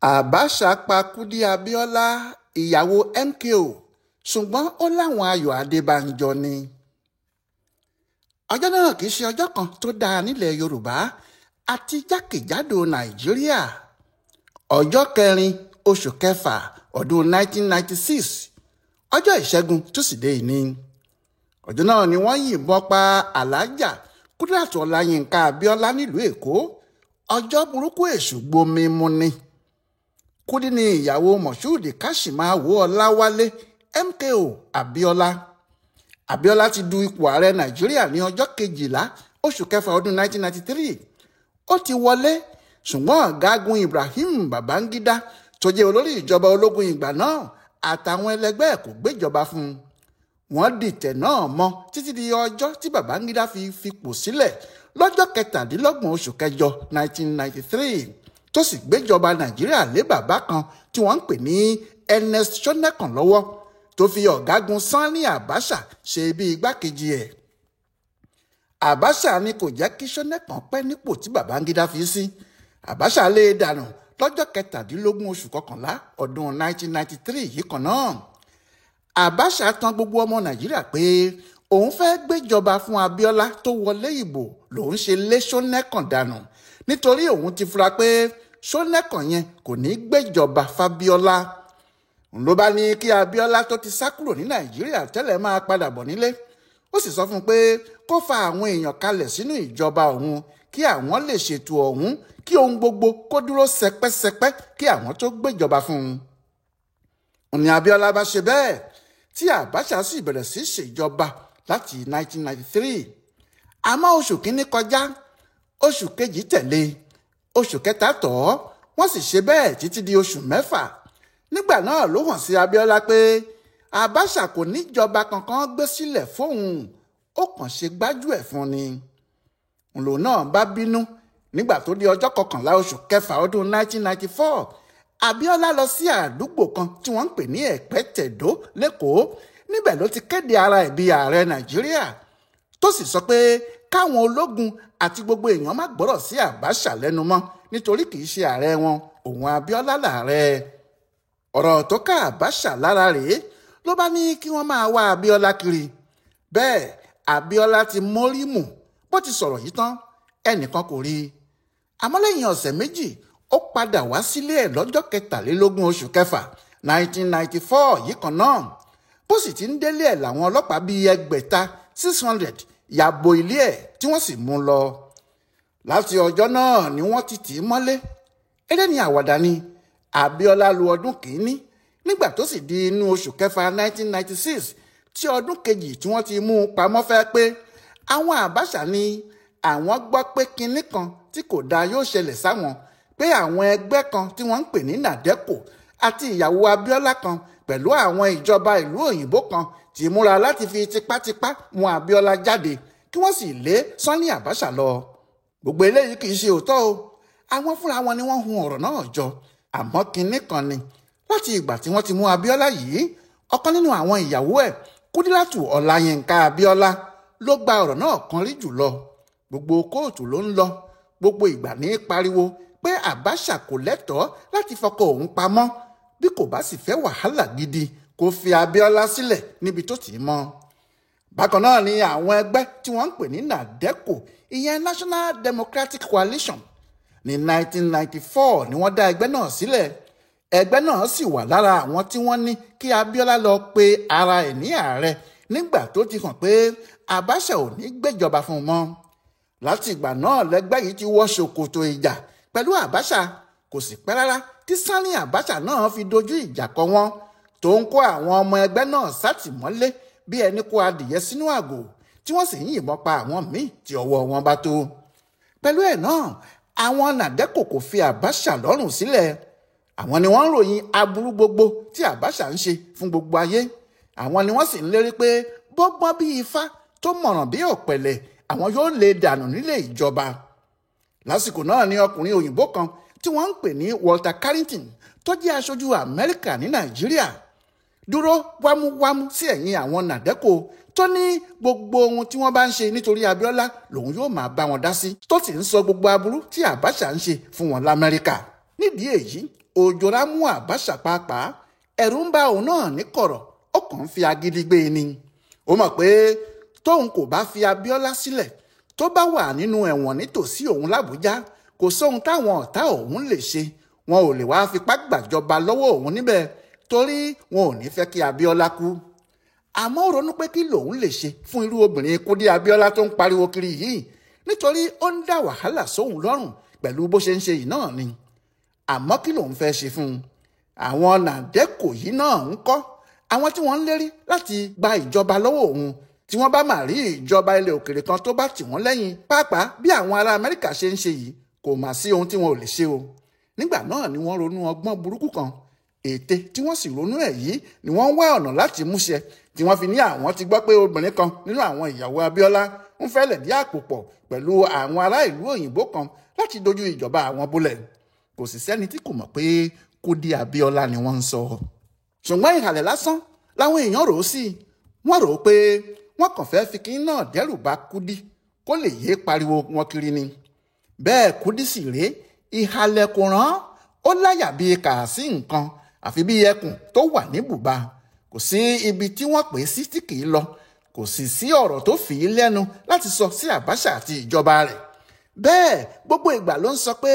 Àbáṣà pa Kúdí Abíọ́lá, ìyàwó MKO, ṣùgbọ́n ó láwọn Ayọ̀ Adébánjọ ni. Ọjọ́ náà kì í ṣe ọjọ́ kan tó dáa nílẹ̀ Yorùbá àti jákèjádò Nàìjíríà. Ọjọ́ kẹrin oṣù kẹfà ọdún 1996, ọjọ́ Ìṣẹ́gun Túsídéè ni. Ọjọ́ náà ni wọ́n yìnbọn pa Alhaja Kudirat Ọláyínká Abíọ́lá nílùú Èkó. Ọjọ́ burúkú èṣù gbomi mu ni. Kúdí ni ìyàwó Moshood Kashimawo Ọláwálé MKO Abíọ́lá. Abíọ́lá ti du ipò ààrẹ Nàìjíríà ní ọjọ́ kejìlá oṣù kẹfà ọdún 1993. Ó ti wọlé, ṣùgbọ́n ọ̀gágun Ibrahim Babangida tó jẹ́ olórí ìjọba ológun ìgbà náà àtàwọn ẹlẹgbẹ́ ẹ̀ kò gbéjọba fún un. Wọ́n dìtẹ̀ náà mọ́ títí di ọjọ́ tí Babangida fi fipò sílẹ̀ lọ́jọ́ kẹtàdínlọ́gbọ̀n oṣù kẹjọ 1993, tó sì gbéjọba Nàìjíríà lé bàbá kan tí wọ́n ń pè ní Ernest Shonekan lọ́wọ́, tó fi ọ̀gágun Sanni Abacha ṣe bí igbákejì ẹ̀. Abacha ni kò jẹ́ kí Shonekan pẹ́ nípò tí Babangida fi sí. Abacha lé e dànù lọ́jọ́ kẹtàdínlógún oṣù kọkànlá ọdún 1993 yìí kan náà. Abacha tàn gbogbo ọmọ Nàìjíríà pé òun fẹ́ gbéjọba fún Abíọ́lá tó wọlé ìbò lòun ṣe lé Shonekan dànù, nítorí òun ti fura pé Shonekan yẹn kò ní gbéjọba fábíọ́lá. Ló bá ní kí Abíọ́lá tó ti sá kúrò ní Nàìjíríà tẹ́lẹ̀ máa padà bọ̀ nílé. Ó sì sọ fún un pé kó fa àwọn èèyàn kalẹ̀ sínú ìjọba òun kí àwọn lè ṣètò ọ̀hún, kí ohun gbogbo kó dúró sẹpẹ́sẹpẹ́ kí àwọn tó gbéjọba fún un. Òní Abíọ́lá bá ṣe bẹ́ẹ̀ tí Abacha sì bẹ̀rẹ̀ sí ṣèjọba láti 1993. Àmọ́ oṣù kínní kọjá, oṣù kejì tẹ̀lé, oṣù kẹta tọ̀ ọ́, wọ́n sì ṣe bẹ́ẹ̀ títí di oṣù mẹ́fà. Nígbà náà ló hàn sí Abíọ́lá pé Abacha kò níjọba kankan gbé sílẹ̀ fóun, ó kàn ṣe gbájú ẹ̀ fún ni. Ńlò náà bá bínú. Nígbà tó di ọjọ́ kọkànlá oṣù kẹfà ọdún 1994, Abíọ́lá lọ sí àdúgbò kan tí wọ́n ń pè ní Ẹ̀pẹ́tẹ̀dó lẹ́kọ̀ọ́. Níbẹ̀ ló ti kéde ara ẹ̀ bí ààrẹ Nàìjíríà, tó sì sọ pé káwọn ológun àti gbogbo èèyàn má gbọ́rọ̀ sí Abacha lẹ́nu mọ́, nítorí kì í ṣe ààrẹ wọn, òun Abíọ́lá làárẹ̀. Ọ̀rọ̀ tó ká Abacha lára rèé ló bá ní kí wọ́n máa wá Abíọ́lá kiri. Bẹ́ẹ̀ Abíọ́lá ti mórí mù. Bó ti sọ̀rọ̀ yìí tán, ẹnìkan kò rí i. Àmọ́ lẹ́yìn ọ̀sẹ̀ méjì, ó padà wá sílé ẹ̀ lọ́jọ́ kẹtàlélógún oṣù kẹfà 1994 yìí kan náà. Bó sì ti ń délé ẹ̀ làwọn ọlọ́pàá bíi ẹgbẹ̀ta 600 ya bo ilé ẹ̀ tí wọ́n sì mú lọ. Láti ọjọ́ náà ni wọ́n ti tì í mọ́lé. Eré ni àwàdà ni. Abíọ́lá lu ọdún kìíní. Nígbà tó sì di inú oṣù kẹfà 1996 tí ọdún kejì tí wọ́n ti mú un pamọ́ fẹ́ pé àwọn Abacha ni àwọn gbọ́ pé kinní kan tí kò dáa yóò ṣẹlẹ̀ sáwọn, pé àwọn ẹgbẹ́ kan tí wọ́n ń pè ní Nàdẹ́kò àti ìyàwó Abíọ́lá kan pẹ̀lú àwọn ìjọba ìlú òyìnbó kan ti múra láti fi tipátipá mú Abíọ́lá jáde kí wọ́n sì lé Sanni Abacha lọ. Gbogbo eléyìí kì í ṣe òótọ́ o. Àwọn fúnra wọn ni wọ́n hun ọ̀rọ̀ náà jọ. Àmọ́ kinní kan ni, láti ìgbà tí wọ́n ti mú Abíọ́lá yìí, ọ̀kan nínú àwọn ìyàwó ẹ̀, Kúdírátù Ọláyínká Abíọ́lá, ló gba ọ̀rọ̀ náà kan rí jùlọ. Gbogbo kóòtù ló ń lọ, gbogbo ìgbà ní pariwo pé Abacha kò lẹ́tọ̀ọ́ láti fọkọ òun pamọ́, bí kò bá sì fẹ́ wàhálà gidi kó fi Abíọ́lá sílẹ̀ níbi tó ti mọ́. Bákan náà ni àwọn ẹgbẹ́ tí wọ́n ń pè ní Nàdẹ́kò, ìyẹn National Democratic Coalition, ní 1994 ni wọ́n dá ẹgbẹ́ náà sílẹ̀. Ẹgbẹ́ náà sì wà lára àwọn tí wọ́n ní kí Abíọ́lá lọ pe ara ẹ̀ ní ààrẹ nígbà tó ti hàn pé Abacha ò ní gbéjọba fún un mọ́. Láti ìgbà náà lẹ́gbẹ́ yìí ti wọ́ ṣòkòtò ìjà pẹ̀lú Abacha. Kò sì pẹ́ rárá tí Sanni Abacha náà fi dojú ìjà kọ wọ́n, tó ń kó àwọn ọmọ ẹgbẹ́ náà sátìmọ́lé bí ẹni kó adìyẹ sínú àgò, tí wọ́n sì ń yìnbọn pa àwọn míì tí ọwọ́ wọn bá tó. Pẹ̀lú ẹ̀ náà, àwọn Nàdẹ́kò kò fi Abacha lọ́rùn sílẹ̀. Àwọn ni wọ́n ń ròyìn aburú gbogbo tí Abacha ń ṣe fún gbogbo ayé. Àwọn ni wọ́n sì ń lérí pé bọ́gbọ́n bí ifá tó mọ̀ràn bí ọ̀pẹ̀lẹ̀, àwọn yóò lè dànù nílé ìjọba. Lásìkò náà ni ọkùnrin òyìnbó kan tí wọ́n ń pè ní Walter Carrington, tó jẹ́ aṣojú Amẹ́ríkà ní Nàìjíríà, dúró wámúwámú sí ẹ̀yìn àwọn Nàdẹ́kò, tó ní gbogbo ohun tí wọ́n bá ń ṣe nítorí Abíọ́lá lòun yóò máa bá wọn dá sí, tó sì ń sọ gbogbo aburú tí Abacha ń ṣe fún wọn l'Amẹ́ríkà. Nídìí èyí, Òjòrá mú Abacha pàápàá, ẹ̀rù ń ba òun náà ní kọ̀rọ̀, ó kàn ń fi agídí gbé e ni. Ó mọ̀ pé tóun kò bá fi Abíọ́lá sílẹ̀, tó bá wà nínú ẹ̀wọ̀n nítòsí òun l'Àbújá, kò sóhun táwọn ọ̀tá òun lè ṣe. Wọn ò lè wá fipá gbàjọba lọ́wọ́ òun níbẹ̀ torí wọn ò ní fẹ́ kí Abíọ́lá kú. Àmọ́ ó ronú pé kí lòun lè ṣe fún irú obìnrin Kúdí Abíọ́lá tó ń pariwo kiri yìí, nítorí ó ń dá wàhálà sóhun lọ́rùn pẹ̀lú bó ṣe ń ṣe yìí náà ni. Àmọ́ kí lòun fẹ́ ṣe fún un? Àwọn Nàdẹ́kò yìí náà ń kọ́, àwọn tí wọ́n ń lérí láti gba ìjọba lọ́wọ́ òun, tí wọ́n bá máa rí ìjọba ilẹ̀ òkèrè kan tó bá tì wọ́n lẹ́yìn, pàápàá bí àwọn ará Amẹ́ríkà ṣe ń ṣe yìí, kò mà sí ohun tí wọn ò lè ṣe o. Nígbà náà ni wọ́n ronú ọgbọ́n burúkú kan. Ète tí wọ́n sì ronú ẹ̀ yìí ni wọ́n ń wá ọ̀nà láti múṣẹ, tí wọ́n fi ní àwọn ti gbọ́ pé obìnrin kan nínú àwọn ìyàwó Abíọ́lá ń fẹ́ lẹ̀dí àpò pọ̀ pẹ̀lú àwọn ará ìlú òyìnbó kan láti dojú ìjọba àwọn bolẹ̀. Kò sì sẹ́ni tí kò mọ̀ pé Kúdí Abíọ́lá ni wọ́n ń sọ. Ṣùgbọ́n ìhàlẹ̀ lásán làwọn èèyàn rò ó sí. Wọ́n rò ó pé wọ́n kàn fẹ́ fi kíní náà dẹ́rù bá Kúdí kó lè yéé pariwo wọn kiri ni. Bẹ́ẹ̀ Kúdí sì rèé, ìhàlẹ̀ kò rán, ó láyà bíi kàásì nǹkan, àfi bí ẹkùn tó wà ní bùbá. Kò sí ibi tí wọ́n pè sí tí kì í lọ, kò sì sí ọ̀rọ̀ tó fi í lẹ́nu láti sọ sí Abacha àti ìjọba rẹ̀. Bẹ́ẹ̀ gbogbo ìgbà ló ń sọ pé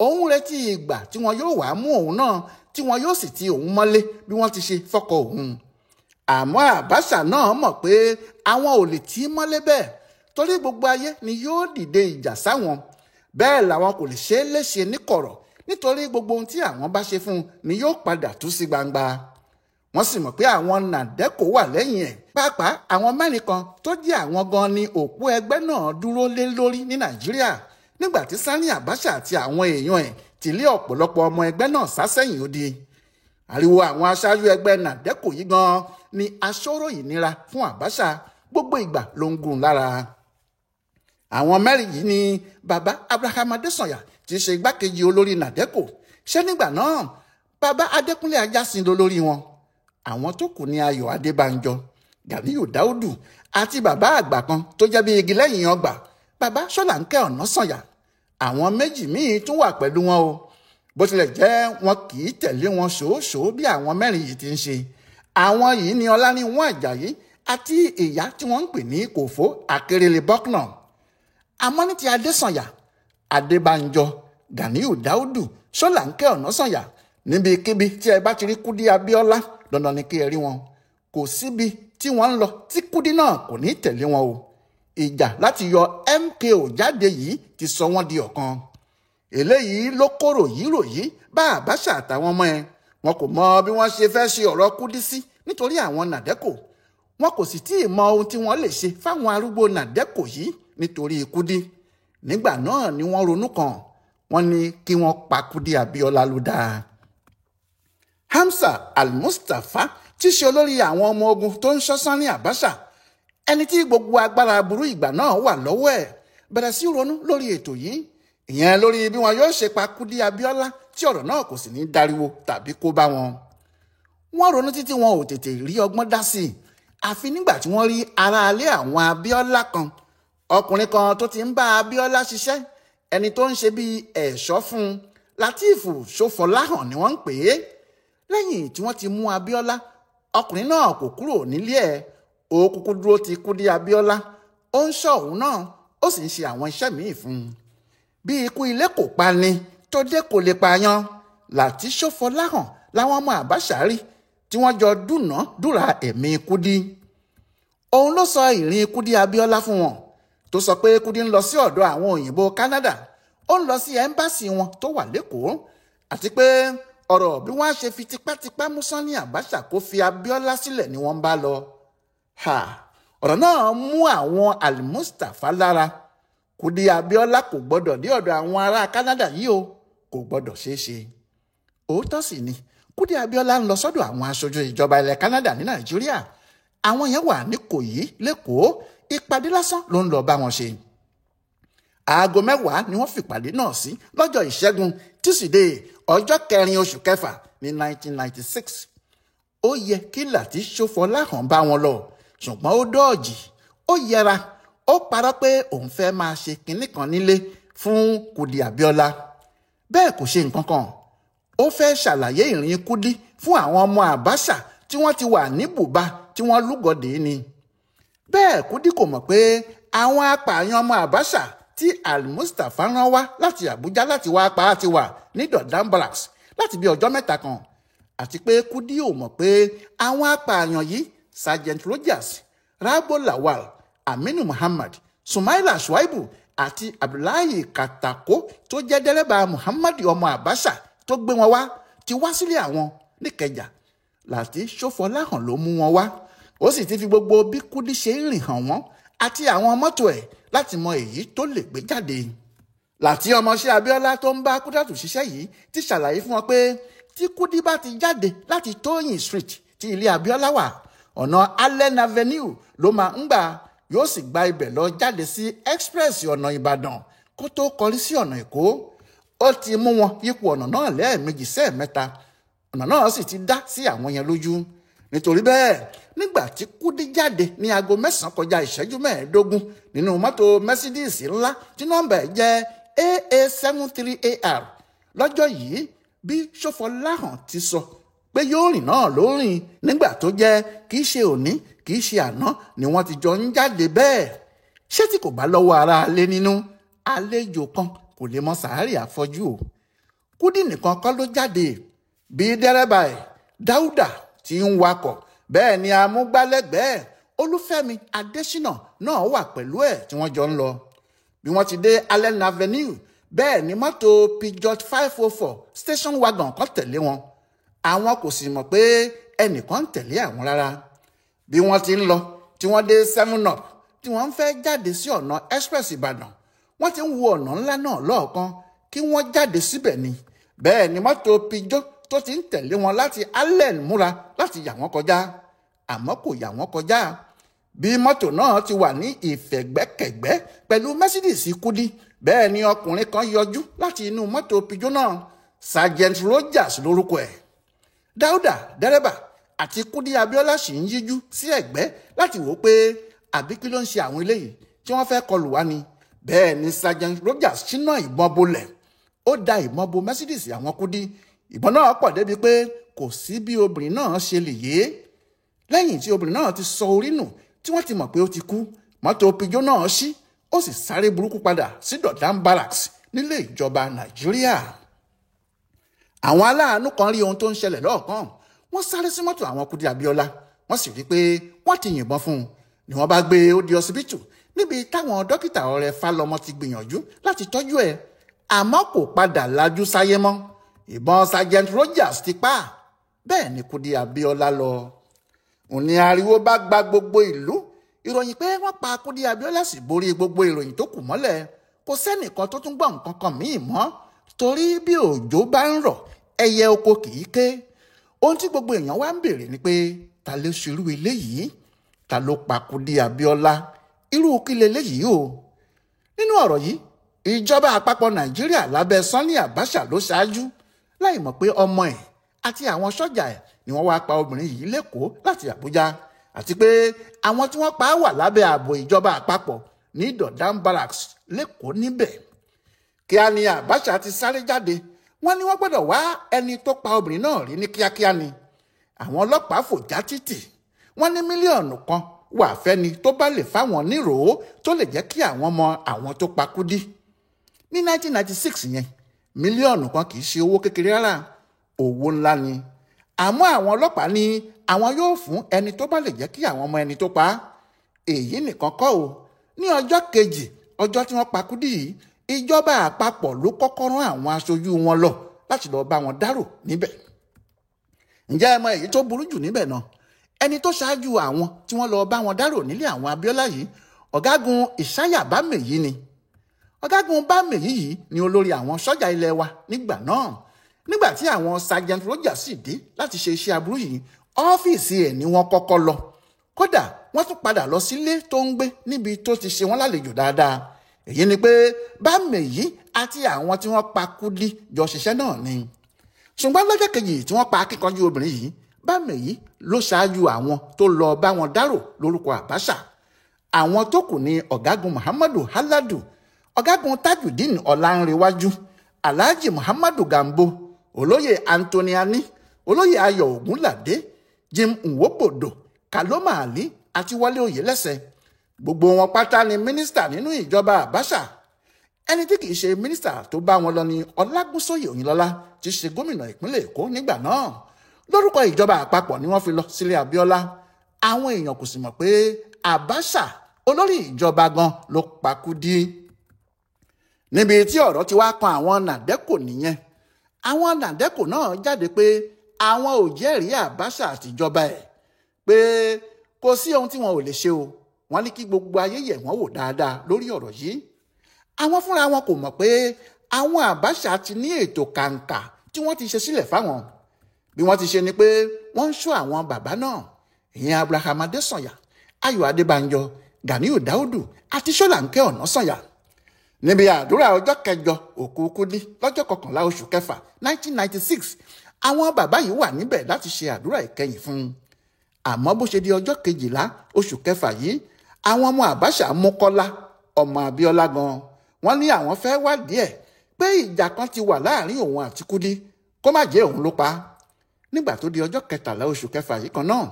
òun retí ìgbà tí wọn yóò wá mú òun náà, tí wọn yóò sì ti òun mọ́lé bí wọ́n ti ṣe fọ́kọ òun. Àmọ́ Abacha náà mọ̀ pé àwọn ò lè tí í mọ́lé bẹ́ẹ̀, torí gbogbo ayé ni yóò dìde ìjà sáwọn. Bẹ́ẹ̀ làwọn kò lè ṣe é léṣe níkọ̀rọ̀, nítorí gbogbo ohun tí àwọn bá ṣe fún un ni yóò padà tú sí gbangba. Wọ́n sì mọ̀ pé àwọn Nàdẹ́kò wà lẹ́yìn ẹ̀, pàápàá àwọn mẹ́rin kan tó jẹ́ àwọn gan ni òpó ẹgbẹ́ náà dúró lé lórí ní Nàìjíríà, nígbà tí Sani Abacha àti àwọn èèyàn ẹ̀ ti lé ọ̀pọ̀lọpọ̀ ọmọ ẹgbẹ́ náà sá sẹ́yìn odi. Ariwo àwọn aṣáájú ẹgbẹ́ Nàdẹ́kò yìí gan ni aṣọ́rò ìnira fún Abacha, gbogbo ìgbà ló ń gùn lára. Àwọn mẹ́rin yìí ni bàbá Abraham Adesanya tí í ṣe igbákejì olórí Nàdẹ́kò. Ṣé nígbà náà bàbá Adékúnlé Ajásin lolórí wọn. Àwọn tó kù ní Ayọ̀ Adébánjọ, Ganiyu Dáúdù àti bàbá àgbà kan tó jẹ́ bí igi lẹ́yìn ọgbà, bàbá Ṣọ́láńkẹ́ Ọ̀nàsànyà. Àwọn méjì míì tún wà pẹ̀lú wọn o, bó tilẹ̀ jẹ́ wọn kì í tẹ̀lé wọn ṣòóṣòó bí àwọn mẹ́rin yìí ti ń ṣe. Àwọn yìí ni Ọláníwọ̀n Àjàyí àti ìyá tí wọ́n ń pè ní Kòfó Akérèlé Bọ́knà. Àmọ́ ní ti Adésànyà, Adébánjọ, Ganiyu Dáúdù, Ṣọ́láńkẹ́ Ọ̀nàsànyà, níbikíbi tí ẹ bá ti rí Kúdí Abíọ́lá, dandan ni kí ẹ rí wọn. Kò síbi tí wọ́n ń lọ tí Kúdí náà kò ní tẹ̀lé wọn o. Ìjà láti yọ MKO jáde yìí ti sọ wọ́n di ọ̀kan. Eléyìí ló kóró yìí ròyí bá Abacha àtàwọn ọmọ ẹ. Wọn kò mọ bí wọ́n ṣe fẹ́ ṣe ọ̀rọ̀ Kúdí sí nítorí àwọn Nàdẹ́kò. Wọn kò sì tíì mọ ohun tí wọ́n lè ṣe fáwọn arúgbó Nàdẹ́kò yìí nítorí Kúdí. Nígbà náà ni wọ́n ronú kan, wọ́n ní kí wọ́n pa Kúdí Abíọ́lá ló dáa. Hamza Al-Mustapha tí ṣe olórí àwọn ọmọ ogun tó ń ṣọ́ Sani Abacha, ẹni tí gbogbo agbára aburú ìgbà náà wà lọ́wọ́ ẹ̀, bẹ̀rẹ̀ sí ronú lórí ètò yìí, ìyẹn lórí bí wọn yóò ṣe pa Kúdí Abíọ́lá tí ọ̀rọ̀ náà kò sì ní dariwo tàbí kó bá wọn. Wọ́n ronú títí wọn ò tètè rí ọgbọ́n dá sí i, àfi nígbà tí wọ́n rí aráalé àwọn Abíọ́lá kan, ọkùnrin kan tó ti ń bá Abíọ́lá ṣiṣẹ́, ẹni tó ń ṣe bíi ẹ̀ṣọ́ fún un, Látìfù Ṣófọláhàn ni wọ́n ń pè é. Lẹ́yìn tí wọ́n ti mú Abíọ́lá, ọkùnrin náà kò kúrò nílé ẹ̀, ó kúkú dúró ti Kúdí Abíọ́lá, ó ń ṣọ́ òun náà, ó sì ń ṣe àwọn iṣẹ́ míì fún un. Bí ikú ilé kò pa ni, tó dé kò lè pààyàn, Láti Ṣófọláhàn làwọn ọmọ Abacha rí tí wọ́n jọ dúnàádúrà ẹ̀mí Kúdí. Òun ló sọ ìrìn Kúdí Abíọ́lá fún wọn, tó sọ pé Kúdí ń lọ sí ọ̀dọ̀ àwọn òyìnbó Canada, ó ń lọ sí ẹ́mbáàsì wọn tó wà lẹ́kọ̀ọ́, àti pé ọ̀rọ̀ bí wọ́n á ṣe fi tipátipá mú Sani Abacha kó fi Abíọ́lá sílẹ̀ ni wọ́n ń bá lọ. Ọ̀rọ̀ náà mú àwọn Al-Mustapha lára. Kúdí Abíọ́lá kò gbọ́dọ̀ dé ọ̀dọ̀ àwọn ará Canada yìí o, kò gbọ́dọ̀ ṣeé ṣe. Òótọ́ sì ni Kúdí Abíọ́lá ń lọ sọ́dọ̀ àwọn aṣojú ìjọba ilẹ̀ Canada ní Nàìjíríà. Àwọn yẹn wà ní Ìkòyí lẹ́kọ̀ọ́, ìpàdé lásán ló ń lọ bá wọn ṣe. Aago 10 ni wọ́n fìpàdé náà sí lọ́jọ́ Ìṣẹ́gun Tísídẹ̀ẹ́ ọjọ́ kẹrin oṣù kẹfà ní 1996. Ó yẹ kí Láti Ṣófọláhàn bá wọn lọ, ṣùgbọ́n ó dọ́ọ̀jì, ó yẹra, ó parọ́ pé òun fẹ́ máa ṣe kinní kan nílé fún Kúdí Abíọ́lá. Bẹ́ẹ̀ kò ṣe nǹkan kan. Ó fẹ́ ṣàlàyé ìrìn Kúdí fún àwọn ọmọ Àbáṣà tí wọ́n ti wà ní bùbá tí wọ́n lúgọ̀dé ni. Bẹ́ẹ̀ Kúdí kò mọ̀ pé àwọn apààyàn ọmọ Àbáṣà tí Al-Mustapha rán wá láti Àbújá láti wá pa á ti wà ní Dodan Barracks láti bí ọjọ́ 3 kan, àti pé Kúdí ò mọ̀ pé àwọn apààyàn yìí Sergeant Rogers, Rabo Lawal, Aminu Muhammad, Sumaila Shuaibu àti Abdullahi Katako tó jẹ́ dẹ́rẹ́bà Muhammad ọmọ Àbáṣà tó gbé wọn wá ti wá sílé àwọn níkẹjà. Láti Ṣófọláhàn ló mú wọn wá, ó sì ti fi gbogbo bí Kúdí ṣe ń rìn hàn wọ́n àti àwọn mọ́tò ẹ̀ láti mọ èyí tó lè gbé jáde. Láti ọmọọṣẹ́ Abíọ́lá tó ń bá Kúdírátù ṣiṣẹ́ yìí ti ṣàlàyé fún wọn pé tí Kúdí bá ti jáde láti Tóyìn Street tí ilé Abíọ́lá wà, ọ̀nà Allen Avenue ló máa ń gbà, yóò sì gba ibẹ̀ lọ jáde sí express ọ̀nà Ìbàdàn kó tó kọrí sí ọ̀nà Èkó. Ó ti mú wọn yípo ọ̀nà náà lẹ́ẹ̀mejì sẹ́ẹ̀mẹ́ta, ọ̀nà náà sì ti dá sí àwọn yẹn lójú. Nítorí bẹ́ẹ̀, nígbà tí Kúdí jáde ní aago 9:25 nínú mọ́tò Mercedes ńlá tí nọ́mbà ẹ̀ jẹ́ AA73AR lọ́jọ́ yìí, bí Ṣófọláhàn ti sọ pé yóò rìn náà ló rìn, nígbà tó jẹ́ kì í ṣe òní kì í ṣe àná ni wọ́n ti jọ ń jáde bẹ́ẹ̀. Ṣé tí kò bá lọ́wọ́ ara alé nínú, àlejò kan kò lè mọ sàárè àfọ́jú o. Kúdí nìkan kọ́ ló jáde, bí dẹ́rẹ́bà ẹ̀ Dáúdà tí ń wakọ̀, bẹ́ẹ̀ ni amúgbálẹ́gbẹ̀ẹ́ Olúfẹ́mi Adésínà náà wà pẹ̀lú ẹ̀ tí wọ́n jọ ń lọ. Bí wọ́n ti dé Allen Avenue, bẹ́ẹ̀ ni mọ́tò Peugeot 504 station wagon kan tẹ̀lé wọn. Àwọn kò sì mọ̀ pé ẹnìkan ń tẹ̀lé àwọn rárá. Bí wọ́n ti ń lọ tí wọ́n dé 7 Up tí wọ́n ń fẹ́ jáde sí ọ̀nà express Ìbàdàn, wọ́n ti ń wo ọ̀nà ńlá náà lọ́ọ̀kan kí wọ́n jáde síbẹ̀ ni. Bẹ́ẹ̀ ni mọ́tò Peugeot tó ti ń tẹ̀lé wọn láti Allen múra láti yà wọ́n kọjá, àmọ́ kò yà wọ́n kọjá. Bí mọ́tò náà ti wà ní ìfẹ̀gbẹ́kẹ̀gbẹ́ pẹ̀lú Mercedes Kúdí, bẹ́ẹ̀ ni ọkùnrin kan yọjú láti inú mọ́tò Peugeot náà, Sergeant Rogers lórúkọ ẹ̀. Dáúdà dẹ́rẹ́bà àti Kúdí Abíọ́lá sì ń yíjú sí ẹ̀gbẹ́ láti wò ó pé àbí kí ló ń ṣe àwọn eléyìí tí wọ́n fẹ́ kọlù wá ni. Bẹ́ẹ̀ ni Sergeant Rogers ṣínà ìbọn bolẹ̀, ó da ìbọn bo Mercedes àwọn Kúdí. Ìbọn náà pọ̀ débi pé kò sí bí obìnrin náà ṣe lè yé. Lẹ́yìn tí obìnrin náà ti sọ orí nù tí wọ́n ti mọ̀ pé ó ti kú, mọ́tò Peugeot náà ṣí, ó sì sáré burúkú padà sí Dodan Barracks nílé ìjọba Nàìjíríà. Àwọn aláàánú kan rí ohun tó ń ṣẹlẹ̀ lọ́ọ̀kan, wọ́n sáré sí mọ́tò àwọn Kúdí Abíọ́lá, wọ́n sì rí pé wọ́n ti yìnbọn fún un. Ni wọ́n bá gbé ó di ọsibítù níbi táwọn dókítà ọ̀rẹ́ Fálọmọ ti gbìyànjú láti tọ́jú ẹ̀, àmọ́ kò padà lajú sáyé mọ́. Ìbọn Sergeant Rogers ti pa á, bẹ́ẹ̀ ni Kúdí Abíọ́lá lọ. Òní ariwo bá gba gbogbo ìlú, ìròyìn pé wọ́n pa Kúdí Abíọ́lá sì borí gbogbo ìròyìn tó kù mọ́lẹ̀. Kò sẹ́nìkan tó tún gbọ́ nǹkan kan míì mọ́, torí bí òjò bá ń rọ̀ ẹyẹ oko kì í ké. Ohun tí gbogbo èèyàn wá ń béèrè ni pé ta ló ṣerú eléyìí, ta ló pa Kúdí Abíọ́lá, irú kí leléyìí o. Nínú ọ̀rọ̀ yìí, ìjọba àpapọ̀ Nàìjíríà lábẹ́ Sanni Abacha ló ṣáájú, láì mọ̀ pé ọmọ ẹ̀ àti àwọn sọ́jà ẹ̀ ni wọ́n wá pa obìnrin yìí lẹ́kọ̀ọ́ láti Àbújá, àti pé àwọn tí wọ́n pa wà lábẹ́ ààbò ìjọba àpapọ̀ ní Dodan Barracks lẹ́kọ̀ọ́ níbẹ̀. Kíá ni Abacha ti sáré jáde, wọ́n ní wọ́n gbọ́dọ̀ wá ẹni tó pa obìnrin náà rí ní kíákíá ni. Àwọn ọlọ́pàá fò já títì, wọ́n ní 1 mílíọ̀nù wà fẹ́ni tó bá lè fáwọn níròó tó lè jẹ́ kí àwọn mọ àwọn tó pa Kúdí. Ní 1996 yẹn, 1 mílíọ̀nù kì í ṣe owó kékeré rárá, owó ńlá ni. Àmọ́ àwọn ọlọ́pàá ní àwọn yóò fún ẹni tó bá lè jẹ́ kí àwọn mọ ẹni tó pa á. Èyí nìkan kọ́ o, ní ọjọ́ kejì ọjọ́ tí wọ́n pa Kúdí yìí, ìjọba àpapọ̀ ló kọ́kọ́ rán àwọn aṣojú wọn lọ láti lọ bá wọn dárò níbẹ̀. Ǹjẹ́ ẹ mọ èyí tó burú jù níbẹ̀ náà? Ẹni tó ṣáájú àwọn tí wọ́n lọ bá wọn dárò nílé àwọn Abíọ́lá yìí, ọ̀gágun Ìsáyà Bámẹ̀yí ni. Ọ̀gágun Bámẹ̀yí yìí ni olórí àwọn sọ́jà ilẹ̀ wa nígbà náà. Nígbà tí àwọn Sergeant Rogers sì dé láti ṣe iṣẹ́ aburú yìí, ọ́fíìsì ẹ̀ ni wọ́n kọ́kọ́ lọ. Kódà wọ́n tún padà lọ sílé tó ń gbé níbi tó ti ṣe wọ́n lálejò dáadáa. Èyí ni pé Bámẹ̀yí àti àwọn tí wọ́n pa Kúdí jọ ṣiṣẹ́ náà ni. Ṣùgbọ́n lọ́jọ́ kejì tí wọ́n pa akíkanjú obìnrin yìí, Bámẹ̀yí ló ṣáájú àwọn tó lọ bá wọn dárò lórúkọ Abacha. Àwọn tó kù ní ọ̀gágun Muhammadu Haladu, ọ̀gágun Tajudeen Ọlánrewájú, Alhaji Muhammadu Gambo, Olóyè Anthony Ani, Olóyè Ayọ̀ Ògúnládé, Jim Nwobodo, Kaloma Ali àti Wọlé Oyèlẹ́sẹ̀. Gbogbo wọn pátá ni mínísítà nínú ìjọba Abacha. Ẹni tí kìí ṣe mínísítà tó bá wọn lọ ni Ọlágúnsóyè Òyìnlọ́lá tí ṣe gómìnà ìpínlẹ̀ Èkó nígbà náà. Lórúkọ ìjọba àpapọ̀ ni wọ́n fi lọ sílé Abíọ́lá. Àwọn èèyàn kò sì mọ̀ pé Abacha olórí ìjọba gan ló pa Kúdí. Níbi tí ọ̀rọ̀ ti wá kan àwọn Nàdẹ́kò nìyẹn. Àwọn Nàdẹ́kò náà jáde pé àwọn ò jẹ́rìí Abacha àtijọba ẹ̀, pé kò sí ohun tí wọn ò lè ṣe o. Wọ́n ní kí gbogbo ayé yẹ̀ wọ́n wò dáadáa lórí ọ̀rọ̀ yìí. Àwọn fúnra wọn kò mọ̀ pé àwọn Abacha ti ní ètò kàǹkà tí wọ́n ti ṣe sílẹ̀ fáwọn. Bí wọ́n ti ṣe ni pé wọ́n ń ṣọ́ àwọn bàbá náà, ìyẹn Abraham Adesanya, Ayọ̀ Adébánjọ, Ganiu Daudu àti Ṣọ́láńkẹ́ Ọ̀nàsànyà. Níbi àdúrà ọjọ́ kẹjọ òkú Kúdí lọ́jọ́ kọkànlá oṣù kẹfà 1996, àwọn bàbá yìí wà níbẹ̀ láti ṣe àdúrà ìkẹyìn fún un. Àmọ́ bó ṣe di ọjọ́ kejìlá oṣù kẹfà yìí, àwọn ọmọ Abacha mú Kọ́lá ọmọ Abíọ́lá gan. Wọ́n ní àwọn fẹ́ wádìí ẹ̀ pé ìjà kan ti wà láàrin òun àti Kúdí, kó má jẹ́ òun ló pa á. Nígbà tó di ọjọ́ kẹtàlá oṣù kẹfà yìí kan náà,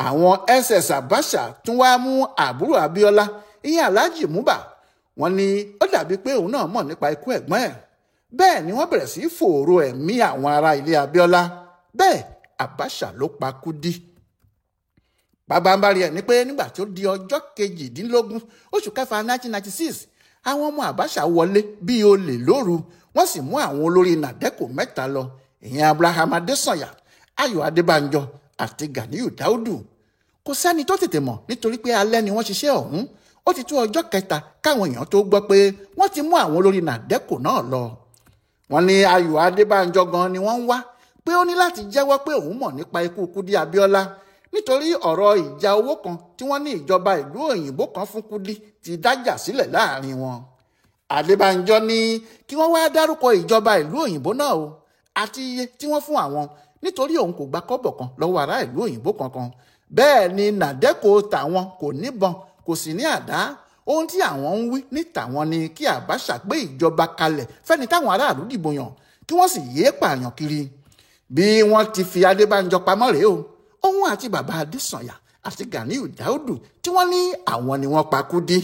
àwọn SS Abacha tún wá mú àbúrò Abíọ́lá, ìyẹn Alhaji Muba. Wọ́n ní ó dàbí pé òun náà mọ̀ nípa ikú ẹ̀gbọ́n ẹ̀. Bẹ́ẹ̀ ni wọ́n bẹ̀rẹ̀ sí í fòòró ẹ̀mí àwọn ará ilé Abíọ́lá. Bẹ́ẹ̀ Abacha ló pa Kúdí. Pabambari ẹ̀ ni pé nígbà tó di ọjọ́ kejìdínlógún oṣù kẹfà 1996, àwọn ọmọ Abacha wọlé bíi olè lóru, wọ́n sì mú àwọn olórí Nàdẹ́kò mẹ́ta lọ, ìyẹn Abraham Adesanya, Ayọ̀ Adébánjọ àti Ganiu Daudu. Kò sẹ́ni tó tètè mọ̀ nítorí pé alẹ́ ni wọ́n ṣiṣẹ́ ọ̀hún. Ó ti tó ọjọ́ kẹta káwọn èèyàn tó gbọ́ pé wọ́n ti mú àwọn olórí Nàdẹ́kò náà lọ. Wọ́n ní Ayọ̀ Adébánjọ gan ni wọ́n ń wá, pé ó ní láti jẹ́wọ́ pé òun mọ̀ nípa ikú Kúdí Abíọ́lá nítorí ọ̀rọ̀ ìjà owó kan tí wọ́n ní ìjọba ìlú òyìnbó kan fún Kúdí ti dájà sílẹ̀ láàrin wọn. Adébánjọ ní kí wọ́n wá dárúkọ ìjọba ìlú òyìnbó náà o àti iye tí wọ́n fún àwọn, nítorí òun kò gba kọ́bọ̀ kan lọ́wọ́ ará ìlú òyìnbó kankan. Bẹ́ẹ̀ ni Nàdẹ́kò tàwọn kò níbọn, kò sì ní àdá. Ohun tí àwọn ń wí ní tàwọn ni kí Abacha gbé ìjọba kalẹ̀ fẹ́ni táwọn aráàlú dìbò yàn, kí wọ́n sì yéé pààyàn kiri. Bí wọ́n ti fi Adébánjọ pamọ́ rèé o, òun àti bàbá Adésànyà àti Ganiu Daudu tí wọ́n ní àwọn ni wọ́n pa Kúdí.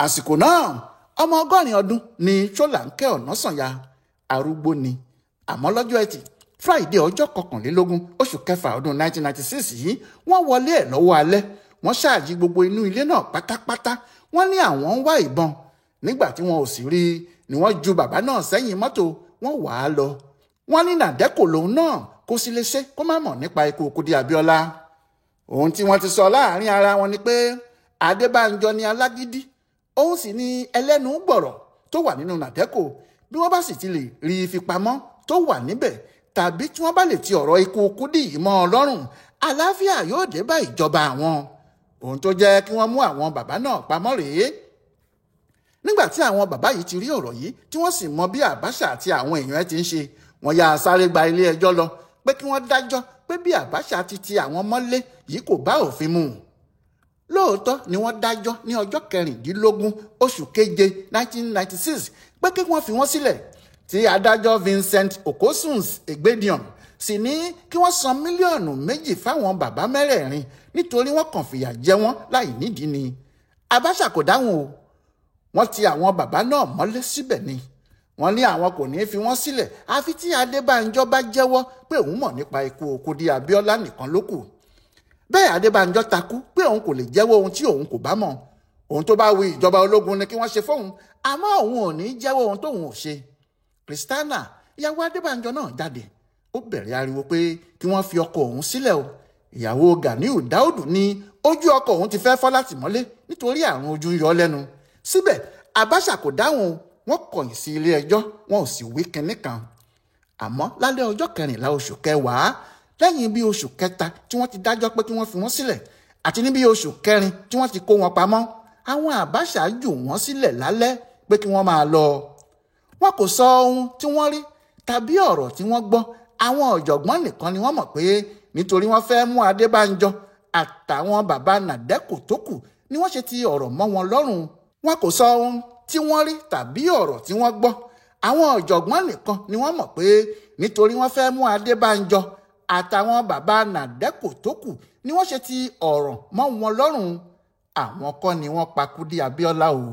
Àsìkò náà ọmọ 80 ọdún ni Ṣọ́láńkẹ́ Ọ̀nàsànyà, arúgbó ni. Àmọ́ lọ́jọ́ Ẹtì Friday ọjọ́ kọkànlélógún oṣù kẹfà ọdún 1996 yìí, wọ́n wọlé ẹ̀ lọ́wọ́ alẹ́. Wọ́n ṣáàjì gbogbo inú ilé náà pátápátá. Wọ́n ní àwọn ń wá ìbọn. Nígbà tí wọn ò sì rí i ni wọ́n ju bàbá náà sẹ́yìn mọ́tò, wọ́n wà á lọ. Wọ́n ní Nàdẹ́kò lòun náà kò sì lè ṣe kó má mọ̀ nípa ikú Kúdí Abíọ́lá. Ohun tí wọ́n ti sọ láàrin ara wọn ni pé Adébánjọ ni alágídí, òun sì ni ẹlẹ́nu gbọ̀rọ̀ tó wà nínú Nàdẹ́kò. Bí wọ́n bá sì ti lè rí i fi pamọ́ tó wà níbẹ̀, tàbí tí wọ́n bá lè ti ọ̀rọ̀ ikú Kúdí yìí mọ́ ọ lọ́rùn, àlàáfíà yóò dé bá ìjọba àwọn. Ohun tó jẹ́ kí wọ́n mú àwọn bàbá náà pamọ́ rèé. Nígbà tí àwọn bàbá yìí ti rí ọ̀rọ̀ yìí, tí wọ́n sì mọ bí Abacha àti àwọn èèyàn ẹ̀ ti ń ṣe, wọ́n yá sáré gba ilé ẹjọ́ lọ pé kí wọ́n dájọ́ pé bí Abacha ti ti àwọn mọ́lé yìí kò bá òfin mu. Lóòótọ́ ni wọ́n dájọ́ ní ọjọ́ kẹrìndínlógún oṣù keje 1996 pé kí wọ́n fi wọ́n sílẹ̀, tí adájọ́ Vincent Okosuns Egbedion sì ní kí wọ́n san 2 mílíọ̀nù fáwọn bàbá mẹ́rẹ̀ẹ̀rin nítorí wọ́n kàn fìyà jẹ wọ́n láì nídìí ni. Abacha kò dáhùn o, wọ́n ti àwọn bàbá náà mọ́lé síbẹ̀ ni. Wọ́n ní àwọn kò ní í fi wọ́n sílẹ̀ àfi tí Adébánjọ bá jẹ́wọ́ pé òun mọ̀ nípa ikú Kúdí Abíọ́lá nìkan ló kù. Bẹ́ẹ̀ Adébánjọ takú pé òun kò lè jẹ́wọ́ ohun tí òun kò bá mọ̀. Ohun tó bá wu ìjọba ológun ni kí wọ́n ṣe fóun, àmọ́ òun ò ní jẹ́wọ́ ohun tóun ò ṣe. Christiana, ìyàwó Adébánjọ náà jáde, ó bẹ̀rẹ̀ ariwo pé kí wọ́n fi ọkọ òun sílẹ̀ o. Ìyàwó Ganiu Daudu ní ojú ọkọ òun ti fẹ́ fọ́ láti mọ́lé nítorí àrùn ojú ń yọ lẹ́nu. Síbẹ̀ Abacha kò dáhùn, wọ́n kọ̀yìn sí ilé ẹjọ́, wọn ò sì wí kinní kan. Àmọ́ lálẹ́ ọjọ́ kẹrìnlá oṣù kẹwàá, lẹ́yìn bí oṣù kẹta tí wọ́n ti dájọ́ pé kí wọ́n fi wọ́n sílẹ̀ àti ní bí oṣù kẹrin tí wọ́n ti kó wọn pamọ́, àwọn Abacha jù wọ́n sílẹ̀ lálẹ́ pé kí wọ́n máa lọ. Wọn kò sọ ohun tí wọ́n rí tàbí ọ̀rọ̀ tí wọ́n gbọ́. Àwọn ọ̀jọ̀gbọ́n nìkan ni wọ́n mọ̀ pé nítorí wọ́n fẹ́ mú Adébánjọ àtàwọn bàbá Nàdẹ́kò tó kù ni wọ́n ṣe ti ọ̀rọ̀ mọ́ wọn lọ́rùn. Wọn kò sọ ohun tí wọ́n rí tàbí ọ̀rọ̀ tí wọ́n gbọ́. Àwọn ọ̀jọ̀gbọ́n nìkan ni wọ́n mọ̀ pé Nítorí wọ́n fẹ́ mú Adébánjọ àtàwọn bàbá Nàdẹ́kò tó kù ni wọ́n ṣe ti ọ̀rọ̀ mọ́ wọn lọ́rùn. Àwọn kọ́ ni wọ́n pa Kúdí Abíọ́lá o.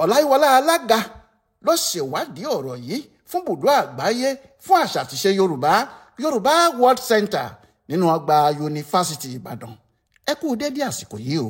Ọláyíwọlá Alága ló ṣèwádìí ọ̀rọ̀ yìí fún bùdó àgbáyé fún àṣà àtiṣe Yorùbá, Yorùbá World Center, nínú ọgbà Yunifásitì Ìbàdàn. Ẹ kú dédé àsìkò yìí o.